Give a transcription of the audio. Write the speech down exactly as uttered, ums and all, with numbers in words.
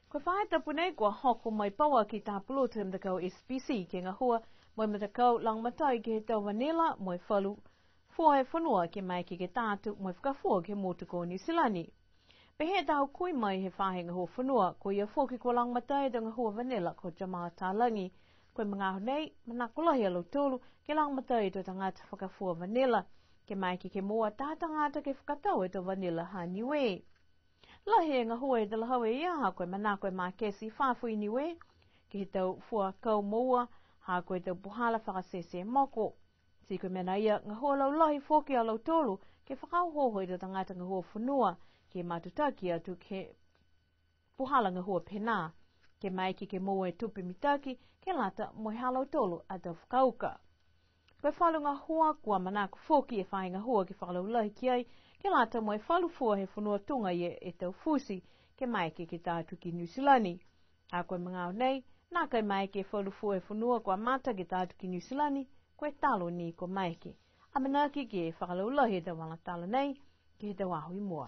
Ko e faahi tapu nei kua hoko mai pauaki taha pulotu he matakau S P C ke gahua mo e matakau lagomatai ke he tau vanila mo e falu fua he fonua ke maeke ke ta atu mo e fakafua ke he motu ko Niu Silani. Pehē e taha hukui mai he faahi gahua fonua, ko ia foki kua lagomatai e tau gahua vanila ko Jamal Talagi. Ko e magaaho nei, manako lahi a lautolu ke lagomatai e tau tagata fakafua vanila ke maeke ke moua taha tagata ke fakatau e tau vanila ha Niue. Lahi e gahua he talahau e ia, ha ko e manako e maketi i fafo i Niue ke he tau fua kau moua, ha ko e tau puhala fakasese moko. Ti ko e mena ia, gahua laulahi foki a lautolu ke fakaohooho e tau tagata gahua fonua ke matutaki atu ke he puhala gahua pehē nā, ke maeke ke moua e tupe mitaki ke lata mo e ha lautolu a tau fakauka. Ko e falu gahua kua manako foki e faahi gahua ke fakalaulahi ki ai, ke lata mo e falu fua he fonua tuga ia e tau futi ke maeke ke ta atu ki Niu Silani. A ko e magaaho nei, nākai maeke e falu fua he fonua kua mata ke ta atu ki Niu Silani, ko e talo ni kua maeke. Amanaki ke fakalaulahi e tau vala tala nei ke he tau aho i mua.